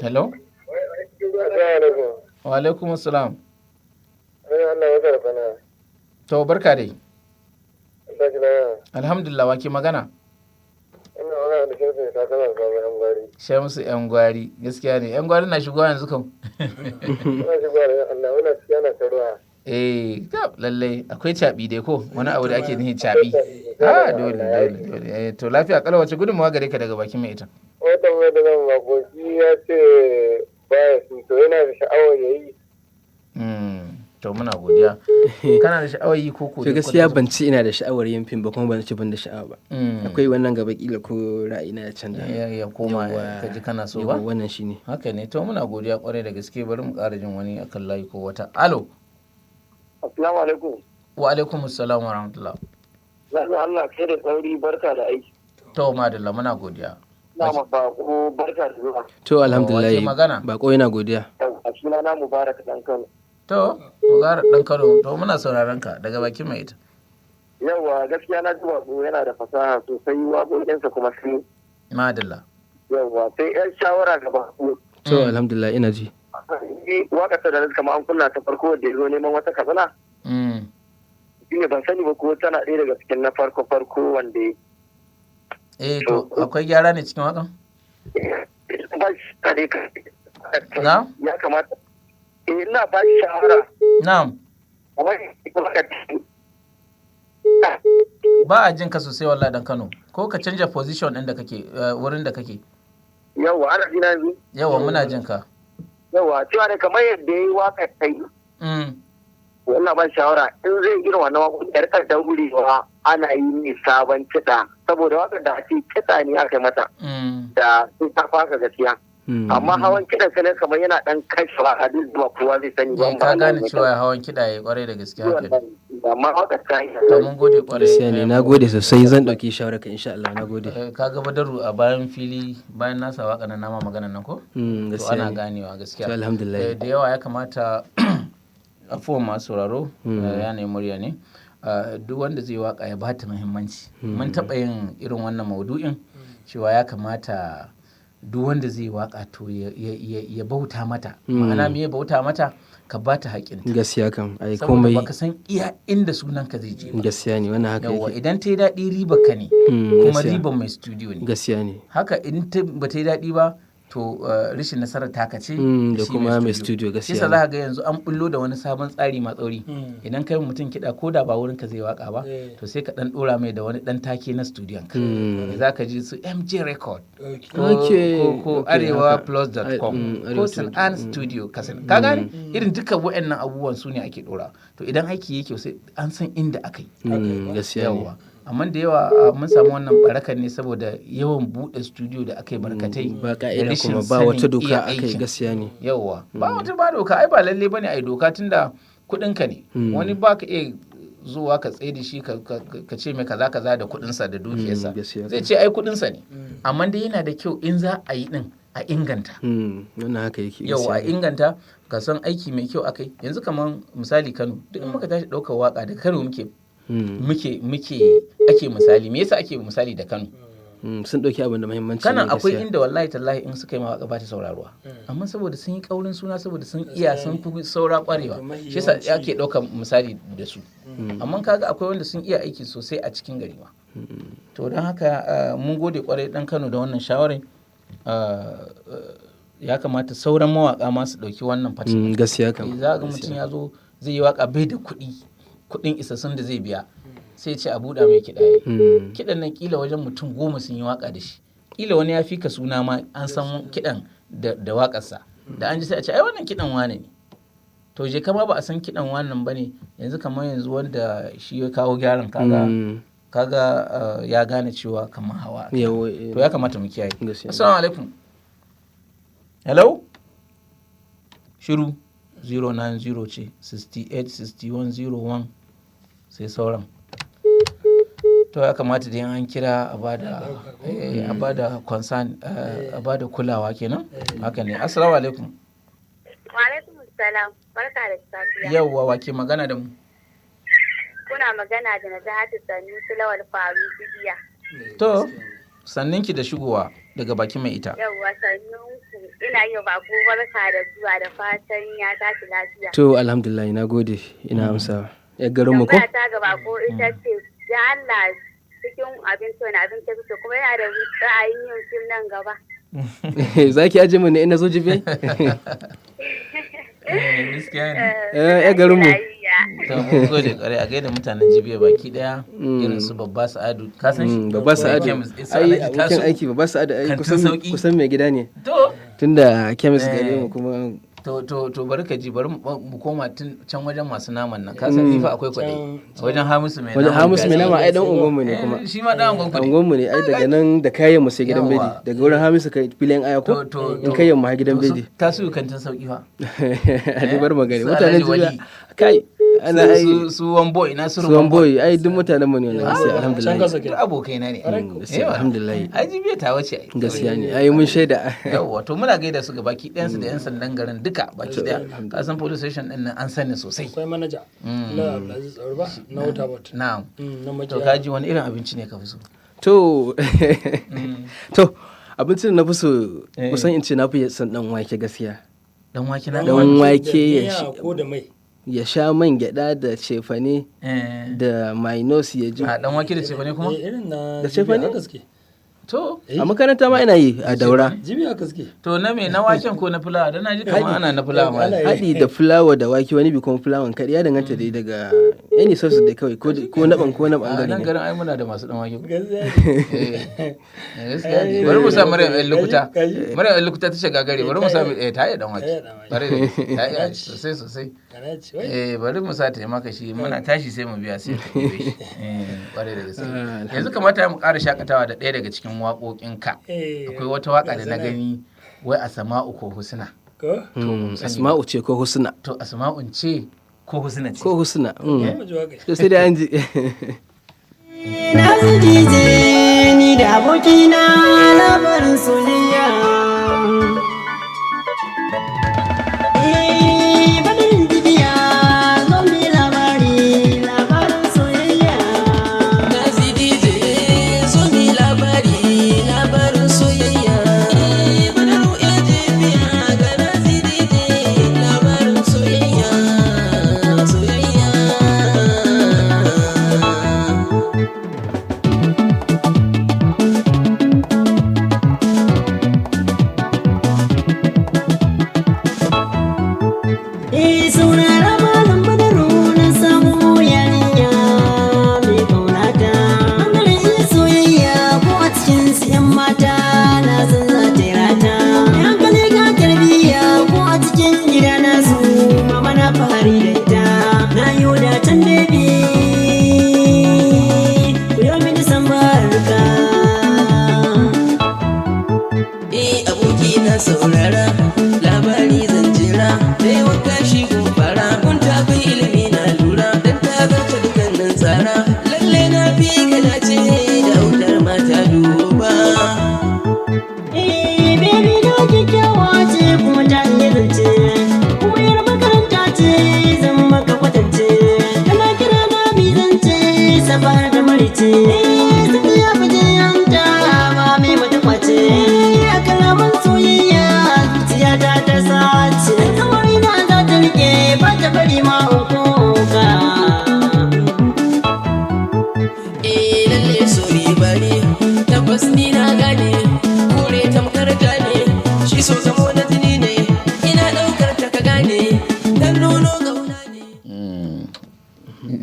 Hello? Wa alaikum assalam. To barka dai. Alhamdulillah, wa ke magana? Shamsu yan gwari, gaskiya ne. Yan gwari na shigowa yanzu kam. Eh, tab, lallai akwai caɓi dai ko wani abu da ake nihin caɓi. Ah, dole dole dole. Eh, to lafiya kalau, wace gudunmawa gare ka daga bakin mai ita? Wata mai da zan bako, shi ya ce baya su, to yana da sha'awar ya yi. To muna godiya. Kana da sha'awar yi ko ko To dai gaskiya kwata-kwata? ban ce ina da sha'awar yin fim ba, kuma ban ce ban da sha'awa ba. Akwai wannan gaba kila ko ra'ayina ya canza. Ya koma Yawwa. ka ji kana so Yawwa, ba? wannan shine. Haka ne. To muna godiya kwarai da gaske. Bari mu ƙara jin wani akan layi ko wata. Alo. Assalamu alaikum. Wa alaikum assalam wa rahmatullah. Zan Allah kai da sauri, barka da aiki. To madalla, muna godiya. Na ma bako barka da zuwa. To alhamdulillah. Wake magana? Bako yana godiya. A suna na Mubarak dan Kano. To, Mubarak dan Kano, to muna sauraron ka daga bakin mai ita. Yawa, gaskiya na ji bako yana da fasaha sosai, waƙoƙinsa kuma sun Madalla. yawa, sai yan shawara ga bako. To alhamdulillah, ina ji. Waƙar ta da na kama an kunna ta farko da ya zo neman wata katsina. Shine ban sani ba ko tana ɗaya daga cikin na farko farko wanda ya Eh, to akwai gyara ne cikin wakan? ba shi kare ka. Na? Ya kamata. Eh, ina ba shi shawara. Na'am. Amma kuma ka Ba a jin ka sosai wallahi dan Kano. Ko ka canja position ɗin da kake, wurin da kake. Yawa, ana jina yanzu. Yawa, muna jin ka. Yawa cewa da kamar yadda ya yi waka kai. Wannan ban shawara in zai irin wannan waƙoƙi ya rika daurewa ana yi ne sabon kiɗa saboda waƙar da ake kiɗa ne aka yi mata da sai ta faka gaskiya. Amma hawan kiɗan sai kamar yana ɗan kashe waka duk da ba kowa zai sani ba. Ka gane cewa hawan kiɗa ya kwarai da gaske haka. Amma waƙar ta yi. To mun gode kwarai. Gaskiya ne, na gode sosai, zan ɗauki shawarar ka insha Allah, na gode. Ka ga Badaru a bayan fili bayan nasa waka nan nama maganan nan ko? Mm, To gaskiya ana ne. ganewa gaskiya. To alhamdulillah. Da yawa ya kamata afuwan masu sauraro, ya ne murya ne. Duk wanda zai waka ya bata muhimmanci. Mun taɓa yin irin wannan maudu'in cewa ya kamata duk wanda zai waka to ya bauta mata. Ma'ana me ya bauta mata? Ka bata haƙƙinta. Gaskiya kam, ai Saboda komai baka san iya inda sunanka zai je ba. Gaskiya ne, wannan haka Yawwa yake. idan ta yi daɗi riba ka ne, kuma gaskiya. riban mai studio ne. Gaskiya ne. Haka in ba ta yi daɗi ba to rashin nasarar taka ce Da shi kuma mai studio, gaskiya Shi yasa ne. za ka ga yanzu an bullo da wani sabon tsari ma tsauri. Idan kai mutum kiɗa ko da ba wurin ka zai waka ba, to sai ka ɗan ɗora mai da wani ɗan take na studion ka. Za ka ji su MJ Record ko, ko Okay, arewa haka. plus.com Arewa ko plus, San'an Studio ka sani. Ka gane irin duka waɗannan abubuwan su ne ake ɗora. To idan aiki yake sai an san inda aka yi. Gaskiya ne. Yawwa. Amma da yawa mun samu wannan barakan ne saboda yawan buɗe studio da aka yi barkatai Ba da ka'ida rashin kuma ba wata sanin doka iya akai, aikin. gaskiya ne. Yawwa ba wata ba doka, ai ba lalle bane ai doka tunda kuɗin ka ne. Wani ba ka iya zuwa ka tsaye da shi ka ce mai kaza kaza da kuɗinsa da dukiyarsa. Gaskiya Zai ce ai kuɗinsa ne. Amma dai yana da kyau in za a yi din a inganta. Wannan haka yake. Yau a Gaskiya ne. inganta ka san aiki mai kyau akai. Yanzu kamar misali Kano, duk in muka tashi ɗaukar waka da Kano muke muke ake misali. Me yasa ake misali da Kano? Sun ɗauki abin da muhimmanci Kana ne, akwai gaskiya. inda wallahi tallahi in suka yi ma waka ba ta sauraruwa, amma saboda sun yi kaurin suna, saboda sun iya, sun fi saura kwarewa, Mahi shi yasa yawanci- ake ɗaukar misali da su. Amma kaga akwai wanda sun iya aiki sosai a cikin gari ma. To don haka mun gode kwarai dan Kano da wannan shawarar. Ya kamata sauran mawaka ma su ɗauki wannan fatin. Gaskiya kam. Za ga mutum ya zo zai yi waka bai da kuɗi, kuɗin isassun da zai biya, sai ce a buɗa mai kiɗa ya yi. Kiɗan nan kila wajen mutum 10 sun yi waka da shi, kila wani ya fi ka suna ma an san kiɗan da waƙarsa, da an ji sai a ce ai wannan kiɗan wane ne. To je kama ba a san kiɗan wannan ba ne. Yanzu kamar yanzu wanda shi ya kawo gyaran kaga kaga ya gane cewa kamar hawa aka yi. Yawa, To ya kamata mu kiyaye. Gaskiya. Assalamu alaikum. Hello, shiru. 090 ce 68 61 01 sai sauran. To ya kamata da an kira a bada concern, a bada kulawa kenan. Haka ne. Assalamu alaikum. Wa alaikum salam. Barka da safiya. Yawwa, wake magana da mu? Kuna magana da Najahatu Sanusi Lawal Faru Bibiya. To sanninki da shigowa daga bakin mai ita. Yawwa sannunku. Ina yi wa bako barka da zuwa da fatan ya tashi lafiya. To alhamdulillah, na gode, ina amsa. Ya garin mu ko? Tambaya ta ga bako ita ce, ya Allah cikin abinci wani abinci kake kuma yana da ra'ayin yin fim nan gaba. Za ki aje mu ne in na zo jibe? Gaskiya ne. Ya garin mu. To mun gode kwarai, a gaida mutanen Jibiya baki daya, irin su Babba Sa'adu, ka san shi? Babba Sa'adu. Kemis, su Ai Alhaji abokin Tasu. aiki Babba Sa'adu ai Kantin kusan sauki. kusan mai gida ne. To Tunda kemis gare Eh. mu kuma to bari ka ji, bari mu koma tun can wajen masu naman nan. Ka san ni fa akwai kwaɗayi wajen Hamisu mai wajen naman Hamisu mai gashi. nama ai dan unguwan mu ne kuma. Shi ma dan unguwan ku ne. Unguwan mu ne ai, daga nan da kayan mu sai gidan Yawwa. bedi. Daga wurin Hamisu kai filin aya ko? To to In kayan mu har gidan to su bedi. Tasu kantin sauki fa. A dubar magana. Su Mutanen Alhaji Wali. Jibiya kai ana ai Su Wambo ina su Suwan boy ai duk mutanen mu ne wannan, gaskiya Can alhamdulillah. kasa Duk kenan. abokaina ne. Gaskiya alhamdulillah. Ai Jibiya ta wace ai. Gaskiya ne ai mun shaida. Yawwa, to muna gaida su gabaki ɗayansu da 'yan sandan garin duka baki ɗaya. Ka san police station ɗin nan an sani sosai. Akwai manaja. La Abdulaziz Tsarba na Waterboard. Na'am. Na To makiya. kaji wani irin abinci ne ka fi so? To abincin da na fi so Eh. kusan in ce na fi son dan wake gaskiya. Dan wake na? Dan wake da ya miya ko da mai. Ya sha man gyada da cefane da minus ya ji. A dan wake da cefane kuma? Eh, irin na Da cefane? Jibiya haka suke. To A makaranta ma ina yi a Daura. Jibiya haka suke. To na me, na waken ko na fulawa? Dan na ji kamar ana na fulawa ma. Ana yi. Haɗi da fulawa da wake, wani bi kuma fulawan kaɗai, ya danganta dai daga Any source da kawai, ko na ban ko na A bangare nan ne. garin ai muna da masu dan wake. Gaskiya. Eh, gaskiya ne. Bari mu sa Maryam ɗan lokuta. Kaji. Maryam ɗan lokuta ta shiga gare, bari mu sa, ta iya dan wake. Ta iya dan wake. Bare da gaske, ta iya sosai sosai. Kana ci wai. Eh, bari mu sa ta yi maka shi, muna tashi sai mu biya sai ka ɗebe shi. Ƙwarai da gaske. Yanzu kamata mu ƙara shakatawa da ɗaya daga cikin waƙoƙinka. Akwai wata waƙa da na gani wai Asma'u ko Husna. Ko? Asma'u ce ko Husna? To, Asma'un ce ko Husna ce? Ko Husna. Mu ji waƙa. To, sai dai an ji. Na su DJ ni da abokina labarin soyayya. Eh, badin jibiya, zo mu yi labari, labarin soyayya. Nazi DJ, zo mi labari, labarin soyayya. Badaru Ejibiya ga Nazi DJ, labarin soyayya, soyayya. Eh, saurara malam Badaru, na samu yarinya mai kaunata. Bangaren iya soyayya ko a cikin su 'yan mata na san za ta yi rata. Mai hankali ga tarbiyya ko a cikin gida na su mama na fahari da ita. Na yi wadatan baby, ku yi mini san barka. Eh, aboki na saurara, labari zan jira, da yawan kashi kun fara, kun tafi ilimi na lura, dan ta zarta dukkanin tsara, lalle na fi ka dace da autar mata duba. Eh, baby na kyakkyawa ce kuma ta iya zance, kuma yar makaranta ce, zan maka kwatance, tana kira na bizance safar da marice. Eh, sun ya fi hanta ba mai mata kwace. Eh, a kalaman soyayya zuciya ta ta sace, kamar ina za ta rike ba ta bari ma in koka. Eh, lalle so riba ne, tabbas ni na gane, kore tamkar ja ne, shi so zamo na jini ne, ina ɗaukar ta ka gane, dan nono gauna ne.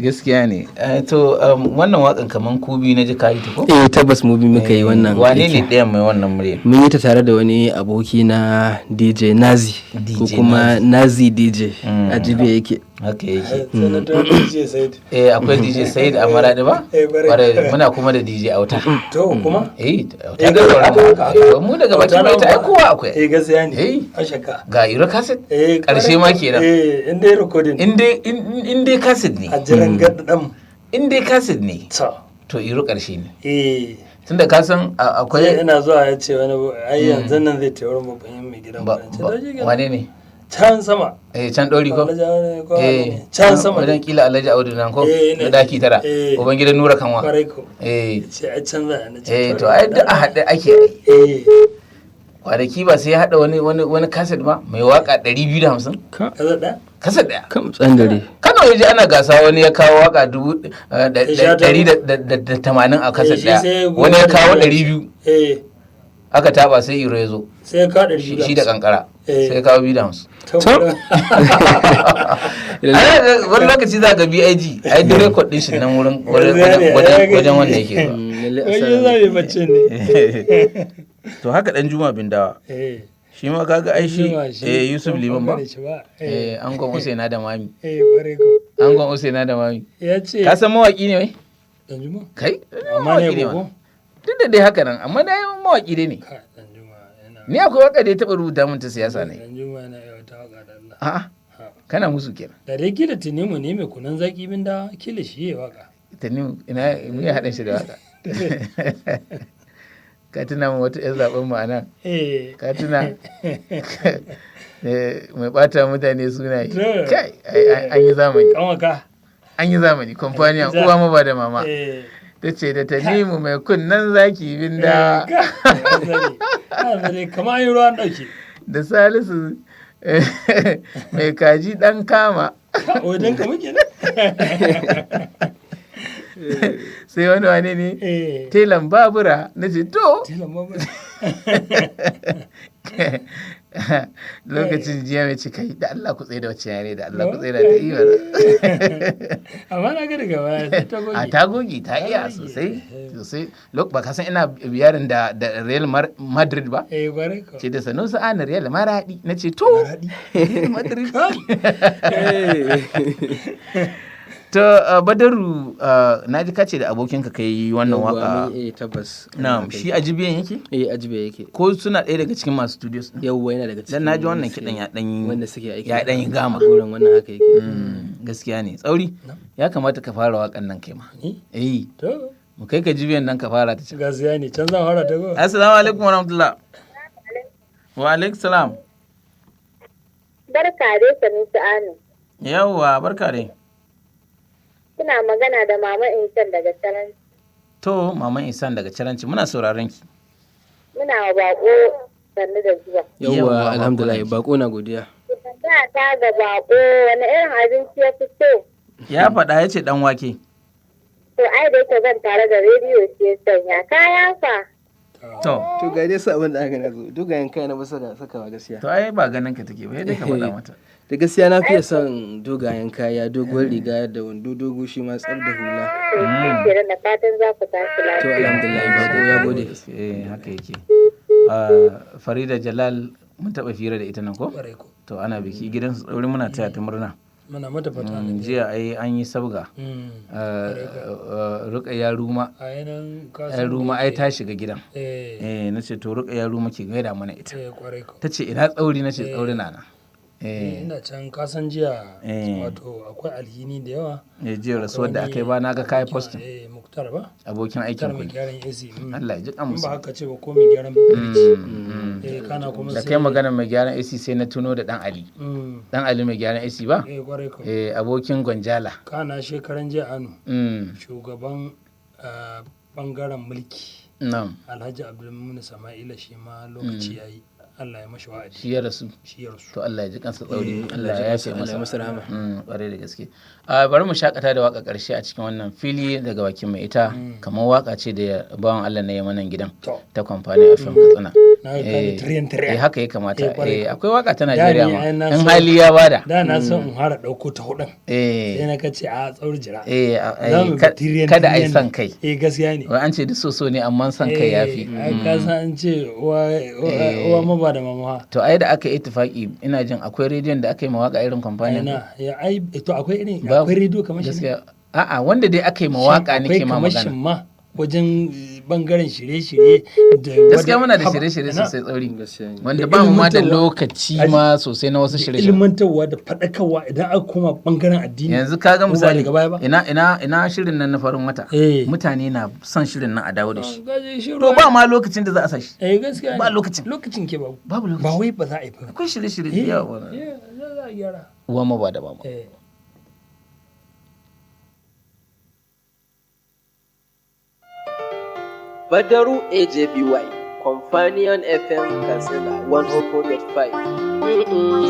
Gaskiya ne. To, wannan waƙan kaman ku biyu na ji kayi ta ko? Eh, tabbas mu bi muka yi wannan Wane ne aiki. ɗayan mai wannan murya? Mun yi ta tare da wani aboki na DJ Nazi, ko DJ kuma Nazi DJ a Jibiya yake. Haka yake. Sanata DJ Said. Eh, akwai DJ Said a Maradi ba? Eh, kwarai. Kwarai, muna kuma da DJ Auta. To, kuma? Eh, Auta Eh, da sauran haka, haka. mu daga bakin mai ta ai kowa akwai. Eh, gaskiya ne. Eh. An shakka. Ga Iro cassette. Eh, Karshe ma kenan. Eh, in dai recording. In dai in dai cassette ne. A jiran gaddan. In dai cassette ne. Ta. To, Iro karshe ne. Eh. Tunda ka san Sai akwai ina zuwa ya ce wani ai yanzu nan zai tayar babban mai gidan ba- ba. Ce, ba- to shi kenan. wane ne? Can sama. Eh, can ɗori ko? Alhaji Audu ko Eh, wane ne? Can sama. Wajen kila Alhaji Audu nan ko? Eh, ina Na daki tara. Eh. Ubangidan Nura Kanwa. Kwarai ko. Eh. Ce ai can za a na ce. Eh, to ai duk a haɗe ake ai. Eh. Kwanaki ba sai ya haɗa wani kaset ba mai waka 250. Kaza da? Kaset ɗaya. Kam tsandare. Kano ya ji ana gasa, wani ya kawo waka Ya sha ta- 180 a kaset Eh, shi sai ya ɗaya. Wani ya goma kawo da 200. Eh. Aka taba sai Iro ya zo. Sai ya kawo ɗari Shi biyu shi da kankara. Eh. Sai ya kawo 250. To. Ai, wani lokaci za ga BIG ai duk rekod din shi nan wurin wajen wanda yake zuwa. Lalle Wai asara. za mu yi bacci ne. To, haka dan Juma bin Dawa. Eh. Shi ma kaga ai shi Juma shi. eh, Yusuf Liman ba. Bangare shi ba. Eh. Eh, angon Usaina da Mami. Eh, kwarai ko. Angon Usaina da Mami. Ya ce. Ka san mawaki ne wai? Dan Juma? Kai? Amma ne Mawaki gogo? ma. Duk da dai haka nan, amma dai mawaki dai ne. Ka Dan Juma yana. Ni akwai waka da ya taɓa rubuta min ta siyasa ne. Dan Juma yana yawan ta waka da Allah. A'a, Ha. kana musu kenan. Da dai kila Tanimu ne mai kunan zaki bin da kila shi ya waka. Tanimu ina mu ya haɗa shi da waka. Ka tuna min wata 'yan zaɓen mu a nan. Eh. Ka tuna mai ɓata mutane sunaye. To. Kai, ai, an yi zamani. Kanwaka. An yi zamani, kwamfaniya uwa ma ba da mama. Eh. Ta ce da Tanimu mai kunnen zaki binda. Azare kamar an yi ruwan ɗauke. Da Salisu mai kaji ɗan kama. Wajen ka muke ne? Sai wani wane ne? Eh. Telan babura. Na ce to. Telan babura. Lokacin jiya mai ce, kai da Allah ku tsaye da wacce yare, da Allah ku tsaye da ta iya. Amma na ga daga baya sai ta goge. A ta goge, ta iya sosai sosai. Ba ka san ina biyarin da Real Madrid ba? Eh, kwarai ko. Ce da Sanusi ana Real Maradi, na ce to Real Madrid. To Badaru, na ji kace da abokinka kai wannan Yawwa, waka. Eh, tabbas. Na'am, shi a Jibiyan yake? Eh, ajibe yake. Ko suna ɗaya daga cikin masu studios ɗin? Yawwa, yana daga cikin Dan na ji wannan wanda suke- kiɗan ya ɗan yi wanda suke aiki ya ɗan yi gama. a gurin wannan, haka yake. Gaskiya ne, tsauri ya kamata ka fara wakan nan kai ma. Ni? Eh. To. Mu kai ka Jibiyan nan ka fara ta can. Gaskiya ne, can zan fara ta go. Assalamu alaikum warahmatullah. Wa alaikum salam. Barka dai, Sanusi Anu. Yawwa, barka dai. Kuna magana da Mama Insan daga Saran. To, Maman Isan daga Caranci, muna sauraron ki. Muna wa bako sannu da zuwa. Yawwa, Yawwa, alhamdulillah, bako na godiya. Tambaya ta ga bako, wani irin abinci ya fi so? Ya faɗa, ya ce ɗan wake. To ai da yake zan tare da rediyo ce sanya kaya fa. To. To, ga dai su abin da aka nazo dogayen kaya na bisa ga sakawa gaskiya. To, ai ba ganin ka take ba, sai dai ka faɗa mata. Da gaskiya na fiye son dogayen kaya, doguwar riga da wando dogo shi ma tsar da hula. To shi kenan, da fatan za ku tashi To, lafiya. alhamdulillah, bako ya gode. Eh, haka yake. Farida Jalal, mun taɓa fira da ita nan ko? Kwarai ko. To, ana biki gidansu tsauri, muna taya ta murna. Muna mata fata. Jiya ai an yi sabga. Rukayya Ruma. A yanan Ai kasan. Ruma ai ta shiga gidan. Eh. Eh, na ce to Rukayya Ruma ke gaida mana ita. Eh, kwarai ko. Ta ce ina tsauri, na ce tsauri na nan. Eh. Ina can, kasan jiya Eh. wato akwai alhini da yawa. Eh, jiya rasuwar da aka yi ba, na ga kayi posting. Eh, Muktar ba. Abokin Muktar aikin mai ku ne. gyaran AC. Allah ya ji kan In musu. ba haka ce ba ko mai gyaran birki. Eh, kana kuma Da sai. kai magana mai gyaran AC sai na tuno da Dan Ali. Dan Ali mai gyaran AC ba? Eh, kwarai ko. Eh, abokin Gwanjala. Kana shekaran jiya anu. Shugaban bangaren mulki. Na'am. Alhaji Abdulmumin Sama'ila shi ma lokaci yayi. Allah ya mashi wa'adi. Shi ya rasu. Shi ya rasu. To, Allah ya ji kansa tsauri. Eh, Allah ya yafe Allah ya masa. masa rahama. Kwarai da gaske. Ah, bari mu shakata da waka karshe a cikin wannan fili daga bakin mai ita, kamar waka ce da bawan Allah na yi manan gidan To. ta kwamfani FM Katsina. Na ga kani tiriyan tiriyan. Eh, haka ya kamata. Eh, kwarai. Eh, akwai waka ta Da Najeriya ni ma. ai na In so- hali ya bada. Da na so in fara ɗauko ta hudun. Eh. Sai na kace a tsauri jira. Eh, Za mu bi tiriyan kada a yi tiriyan. son kai. Eh, gaskiya ne. Wai an ce duk so ne amma son kai ya fi. Eh, ai ka san an ce uwa uwa maba da mama. To, ai da aka yi ittifaki, ina jin akwai rediyon da aka yi mawaka irin kwamfanin. Ina ya ai to akwai irin Babu. akwai rediyo kamar shi ne? Gaskiya. A'a, wanda dai aka yi mawaka Shin nake ma akwai kamar magana. shin ma wajen bangaren shirye-shirye da Gaskiya muna da haba, shirye-shirye ina? sosai tsauri. Gaskiya ne. Wanda Da ba mu ma da ilmantarwa. lokaci ma sosai na wasu Da shirye-shirye. ilmantarwa da faɗakarwa idan aka koma bangaren addini. Yanzu ka ga Ko ba misali daga baya ba? ina shirin nan na farin wata. Eh. Mutane na son shirin nan a dawo da shi. Gaje shiru. To, ba ma lokacin da za a sa shi. Eh, gaskiya ne. Ba lokacin. Lokacin ke babu. Babu lokaci. Ba wai ba za a yi ba. Akwai shirye-shirye da Eh, yawa. eh, za a gyara. Uwa ma ba da ba ma. Eh. Badaru AJBY, Companion FM Katsina 104.5.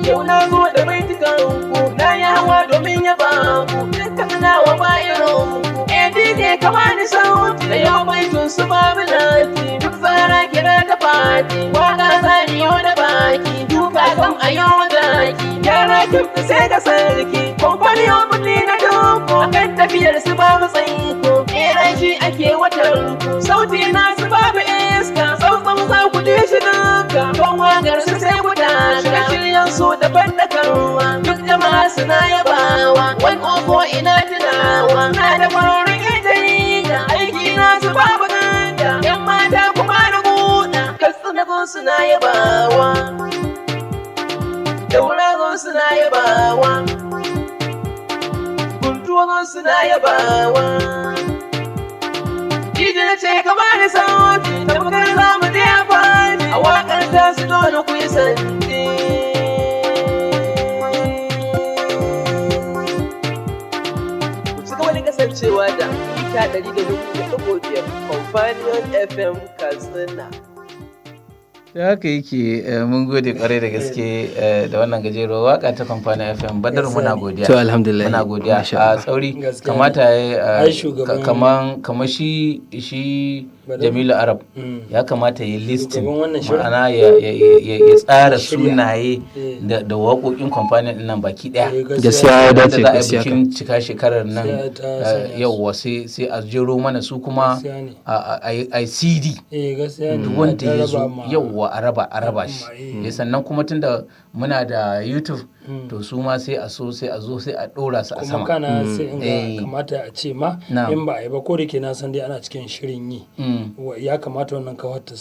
Yau na zo da baitukan ku, na yi hawa domin yaba ku, duk Katsinawa ba irin ku. ADJ ka bani sauti, da yau baitun su babu lati, duk tsara kira da fati, waka zani yau da baki, duka kam a yau zaki, gyara kin fi sai da sarki, kwamfaniyo birni na doko, akan tafiyar su babu tsaiko, ƙeran shi ake watan ku, sauti na su babu iska, tsautsau za ku ji shi duka, don wakar su sai ku taka, shiryan su da faɗakarwa, duk jama'a suna yabawa, wani ofo ina tunawa, na da kwararrun yan jarida, aiki na su babu ganda, yan mata kuma da guda, Katsina gun suna yabawa. Daura gun suna yabawa. Guntuwa gun suna yabawa. Jiji na ce ka bani sauti, tabbatar za mu je a fadi, a waƙar ta su dole ku yi santi. Ku ci gaba da kasancewa da mita 104.5 Companion FM Katsina. To, Ta haka yake, mun gode kwarai da gaske da wannan gajeruwar waka ta Kamfani FM. Badar, muna godiya. To, alhamdulillah. Muna godiya. Masha A Allah. tsauri Gaskiya kamata ne. ya Ai, shugaban- kaman kamar shi Badar. Jamilu Arab ya kamata ya listing, Shugaban wannan shirin. ma'ana ya tsara Shirya. sunaye Eh. da waƙoƙin kamfanin ɗin nan baki ɗaya. Eh, Gaskiya ya Wanda dace, za a yi gaskiya kam. bikin cika shekarar nan, Sai ta sanya su. yauwa, sai a jero mana su kuma Gaskiya ne. a CD. Eh, gaskiya ne. Duk wanda Ta ya zo raba ma- yauwa, a raba shi. Al'umma, eh. Eh, sannan kuma tunda muna da YouTube, to su ma sai a so sai a zo sai a dora su a Kuma sama. kana sai in Eh. ga kamata a ce ma Na'am. in ba a yi ba, ko da ke na san dai ana cikin shirin yi. Mm. Ya kamata wannan kawar ta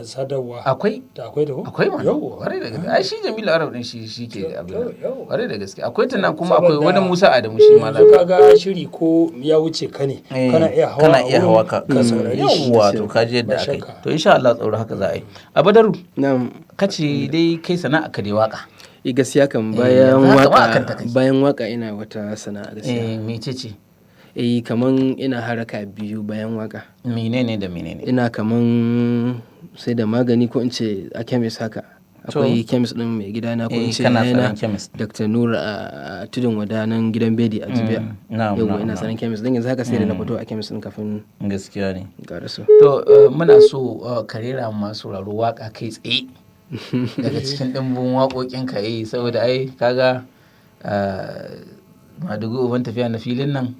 sadarwa Akwai. Ta akwai da ko? Akwai mana. Yawwa. Kwarai da gaske, ai shi Jamilu Arab din shi ke da abin nan. Yawwa. Kwarai da gaske akwai ta nan, kuma akwai Saboda wani Musa Adamu shi ma yanzu kaga shiri ko ya wuce ka ne, Eh, kana iya hawa kana a iya wurin hawa ka ka saurari shi. Yawwa, to ka ji yadda Ba aka yi. shakka. To insha Allah tsoro haka za a yi a Badaru. Na'am. Kace dai kai sana'a ka dai waka. Eh, gaskiya kam. Eh, Bayan yanzu haka ma akan ta waka, kake. bayan waka ina wata sana'a gaskiya. Eh, mecece? Eh, kaman ina haraka biyu bayan waka. Menene da menene? Ina kaman sai da magani, ko in ce a chemist haka. Akwai chemist din mai gidana, ko Eh, in ce kana yayana, tsaron chemist. Dr. Nura a Tudun Wada nan gidan Bedi a Jibiya. Na'am, Yauwa, na'am, ina na'am. tsaron chemist din yanzu haka, sai da na fito a chemist din kafin Gaskiya ne. in karaso. To, muna so ka rera masu sauraro waka kai tsaye daga cikin ɗimbin waƙoƙin ka yi, saboda ai kaga Madugu uban tafiya na filin nan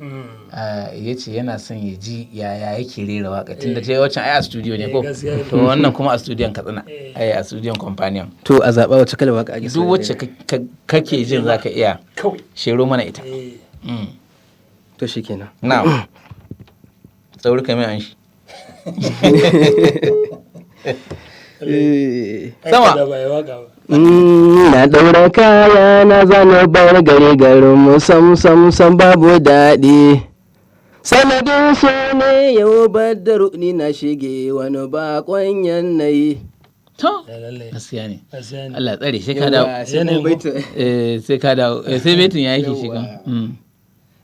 ya ce yana son ya ji yaya yake rera waka, tunda ta yi wancan ai a studio ne ko? Eh, gaskiya ne. To wannan kuma a studiyon Katsina, ai a studiyon Companion. To, a zaɓa wace kalar waka ake so Duk na wacce rera? kake jin zaka iya Kawai. shero mana ita. Eh. Mm. To shikenan. Na'am, tsauri kamar an shi. Eh. Ai, Sama. kada ba ya waka ba. Na ɗaura kaya na zana bar gari, garin mu sam sam sam babu daɗi. Sanadin su ne yau Badaru ni na shige wani bakon yanayi. To, Ya lallai. gaskiya ne. Gaskiya ne. Allah tsare sai ka dawo. Yawwa, sai kuma baitin. Eh, sai ka dawo. Eh, sai baitin ya yake shi kan.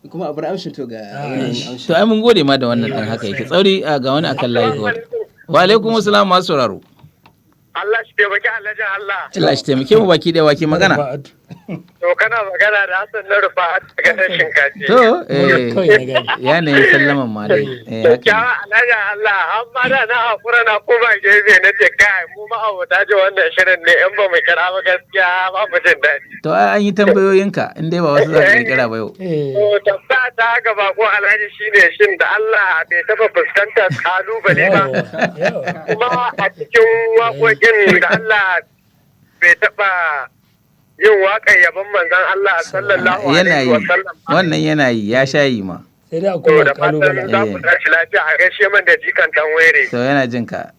Kuma a bar amshin, to ga yanayin amshin. To ai mun gode ma da wannan dan haka yake. Tsauri, ga wani akan layi ko. Wa alaikum assalam, masu sauraro. Allah shi taimaki Alhajin Allah. Allah shi taimake mu baki da wake magana. Rufa'atu. To, kana magana da Hassan na Rufa'atu daga nan Shinkafi. To, eh, Kawai na gani. yanayin sallaman ma dai. Eh, haka ne. Kyakkyawa Alhajin Allah, amma da na haƙura na koma gefe na ce kai mu ma'abota ji wannan shirin ne in ba mu kira ba gaskiya ba mu jin daɗi. To ai an yi tambayoyinka, in dai ba wasu za ka kira ba yau. Eh. To, tambaya ta gaba ko Alhaji shine shin da Allah bai taɓa fuskantar kalubale ba. Yawa, yawa. Kuma a cikin waƙoƙin da Allah bai taɓa yin waƙar yabon manzon Allah sallallahu Yana alaihi yi. wa sallam ba. Wannan yana yi, ya sha yi ma. Sai dai To, akwai da fatan kalubale. za ku tashi lafiya, a gaishe man da jikan dan were. To yana jin ka.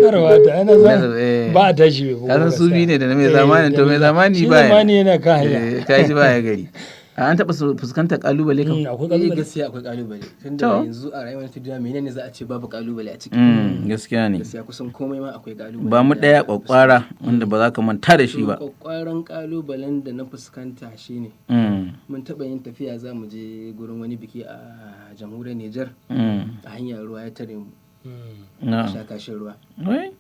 Yarwa ta ana Na- eh. san ba a tashi bai bugu Kasan ba su biyu gaskiya. ne da na mai Eh, zamanin, to mai zamani shi baya. zamani yana kan hanya. Eh, ka ji baya gari. An taɓa fuskantar kalubale kam. Akwai Eh, kalubale. gaskiya akwai kalubale. Tunda To. yanzu a rayuwar ta duniya menene za a ce babu kalubale a ciki? Gaskiya ne. Gaskiya kusan komai ma akwai kalubale. Ba mu ɗaya kwakwara wanda ba za ka manta da shi ba. Kwakwaran kalubalen da na fuskanta shine mun taɓa yin tafiya za mu je gurin wani biki a jamhuriyar Nijar, a hanyar ruwa ya tare mu, Na'am. sha kashin ruwa. Wai?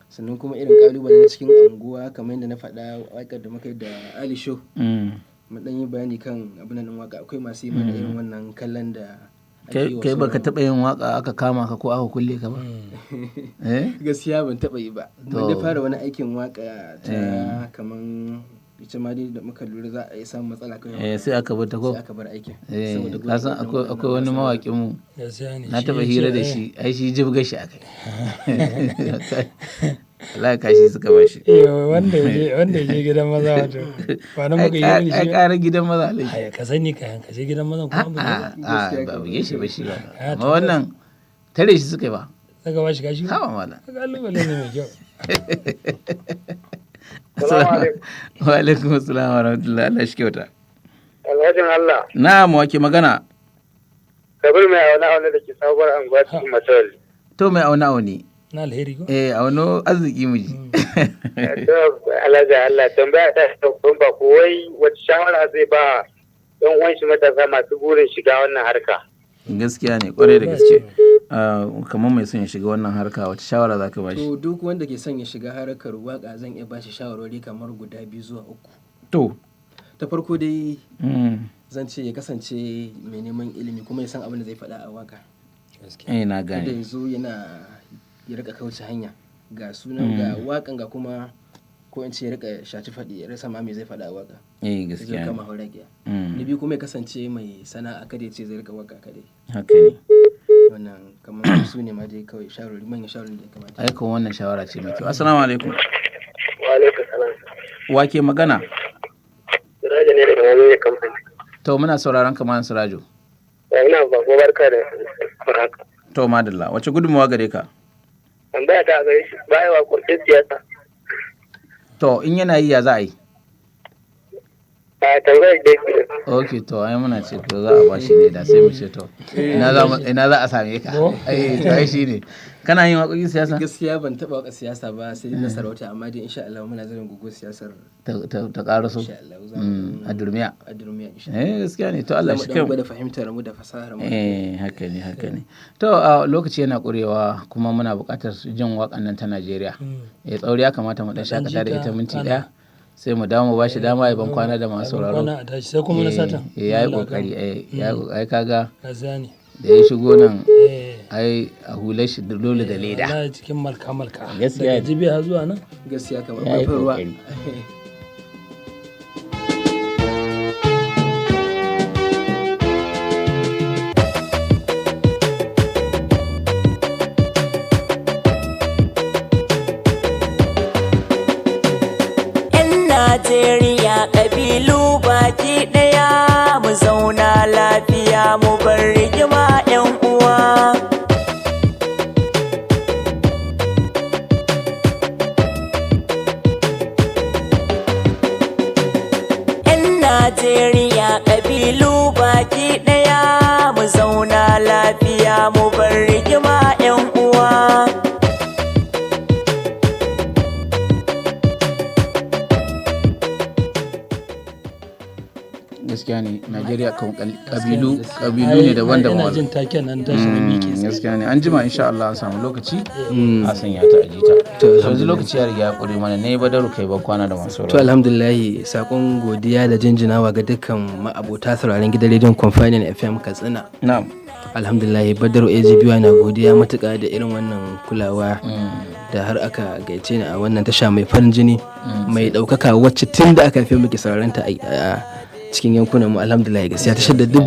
Sannan kuma irin kalubale na cikin anguwa, kamar yadda na faɗa, waƙar da muka yi da Ali Show, mun ɗan yi bayani kan abin nan ɗin waka, akwai masu yi mana irin wannan kallon da ake yi wa Kai baka sauran. taɓa yin waka aka kama ka ko aka kulle ka ba? Eh? Gaskiya ban taɓa yi ba. Mun dai fara wani aikin waka ta kaman ita ma dai da muka lura za a yi samun matsala kawai Eh, sai aka bar ta ko? sai aka bar aikin. Eh, Saboda gudun ka san waɗannan akwai wani mawaƙin mu Gaskiya ne. na Shi taɓa ya ce, hira da eh, shi, ai shi jibga shi akai. Allah kashi suka ba shi. Eh, wanda ya je gidan maza wato. Ba nan Ai muka yi wani ai shi. ƙarar gidan maza alaji. Ai, ka sani ka yanka je gidan mazan kuma ba A'a, ba buge shi ba shi ba. Ah, Amma wannan tare shi suka yi ba. saka ba shi kashi. Kama mala. Kalubale ne mai kyau. Wa alaikum assalam wa rahmatullahi, Allah shi kyauta. Alhajin Allah, Na'am, wake magana. Kabir mai auna auna da ke sabuwar anguwa cikin Matawalli. To mai auna auni. Na alheri ko? Eh, auno arziki mu ji. To, Alhaji Allah, tambaya ta babban ba ko wai wata shawara zai ba yan uwan shi matasa masu burin shiga wannan harka. Gaskiya ne, kwarai da gaske. Kamar mai son ya shiga wannan harka, wace shawara za ka ba shi? To, duk wanda ke son ya shiga harkar waka, zan iya bashi shawarwari kamar guda biyu zuwa uku. Ta farko dai, zan ce ya kasance mai neman ilimi kuma ya san abin da zai faɗa a waka. Na Kada gane. ya zo yana ya rika kauce hanya, ga sunan, ga wakan, ga kuma ko in ce ya rika shaci faɗi, ya rasa ma me zai faɗa a waka. Eh, Ya zo gaskiya ne. kama hauragiya. Na biyu kuma, ya kasance mai sana'a, kada ya ce zai rika waka kadai. Haka ne. Wannan kamar su ne ma dai kawai shawarwari, manyan shawarwari da ya kamata. Aiko wannan shawara ce mai kyau. Assalamu alaikum. Wa alaikum salam. Wa ke magana? Siraja ne daga Najeriya kamfani. To, muna sauraron ka, Malam Sirajo. Ya ina ba ko barka da warhaka. To, madalla, wace gudunmawa gare ka? Tambaya ta a gare shi, baya waƙoƙin siyasa. To, in yana yi, ya za a yi? A tambayar da yake. Ok, to ai muna ce to za a bashi ne da sai mu ce to ina za a same ka? Eh, to ai shine kana yin waƙoƙin siyasa. Gaskiya ban taɓa waka siyasa ba, sai dai na sarauta, amma dai insha Allah muna zirin gugu siyasar. Ta ƙaraso. Insha Allah za mu A durmiya. A durmiya insha Allah. Eh, gaskiya ne. To, Allah Za mu shi dan kai mu. gwada fahimtar mu da fasahar mu. Eh, haka ne, haka ne. To, a lokaci yana ƙurewa kuma muna buƙatar su jin waƙan nan ta Najeriya. Eh, tsauri ya kamata mu dan shakata da ita minti ɗaya, sai mu dawo mu bashi dama ya ban kwana da masu sauraro. Kwana a tashi, sai kuma na satan. Eh, yayi kokari, eh, yayi kokari, kaga Gaskiya ne. da ya shigo nan, ai a hular shi dole da leda. Wallahi cikin malka malka. Gaskiya Daga ne. Jibiya har zuwa nan. Gaskiya kamar Yayi akwai ruwa. kokari. 'Yan Najeriya ƙabilu baki ɗaya, mu zauna lafiya, mu bar rigima 'yan uwa. 'Yan Najeriya ƙabilu baki ɗaya, mu zauna lafiya, mu bar rigima 'yan uwa. Gaskiya ne, Najeriya kan kabilu kabilu ne daban-daban. Ina jin taken nan tashi na miƙe tsaye. Gaskiya ne, an jima insha Allah an samu lokaci a sanya ta ajita. To, yanzu lokaci ya riga ya ƙure mana ne. Badaru, kai ban kwana da masu To, sauraro. alhamdulillahi, sakon godiya da jinjinawa ga dukkan ma'abota sauraron gidan rediyon Companion FM Katsina. Na'am. Alhamdulillahi, Badaru AGB na godiya matuƙa da irin wannan kulawa da har aka gaice ni a wannan tasha mai farin jini, mai ɗaukaka, wacce tun da aka haife muke sauraron ta a cikin yankunan mu. Alhamdulillah, gaskiya tashar da duk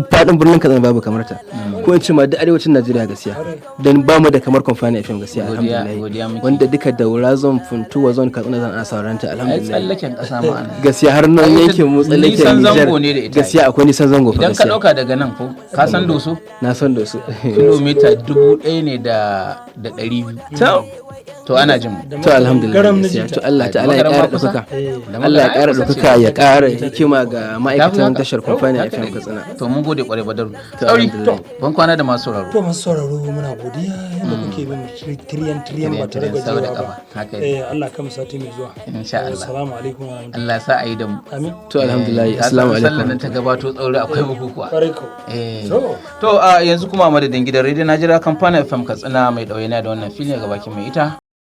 faɗin birnin Katsina babu kamar ta, ko in ce ma duk arewacin Najeriya gaskiya, dan ba mu da kamar Companion FM gaskiya. Godiya- Alhamdulillah, godiya muke. wanda duka Daura zone, Funtuwa zone, Katsina zone ana sauraron ta. Ai Alhamdulillah, tsallaken ƙasa ma ana. gaskiya har nan Ai, ita yankin mu tsallaken nisan Nijar zango ne da ita. Gaskiya akwai nisan zango fa. Idan ka Gaskiya ɗauka daga nan, ko ka san Doso? Na san Doso. Kilomita 1200. To, ana jin mu. To, alhamdulillah, Garam na gaskiya. jita. To, Allah ta'ala ya Magaram ma ƙara kusa? ɗaukaka. Da Allah ya magaram ƙara kusa ce. ɗaukaka, ya ƙara hikima ga ma'aikatan haka. tashar Kwamfani Haka FM ne. Katsina. To, mun gode kwarai, Badaru. Tsauri, Alhamdulillah. ban kwana da masu sauraro. To, masu sauraro, muna godiya yadda kuke bin mu tiriyan tiriyan ba tare Tiriyan, sau da gajiyawa ba. kafa. Haka ne. Eh, Allah kama sati mai zuwa. Insha Allah. Assalamu alaikum wa rahmatullahi. Allah sa a yi da mu. Amin. To, alhamdulillah, Eh, ka san assalamu alaikum. Sallar nan ta gabato, tsauri, akwai bukukuwa. Kwarai ko. Eh. To. To, a yanzu kuma a madadin gidan rediyo Najeriya Kamfanin FM Katsina mai ɗauye na da wannan filin ga bakin mai ita.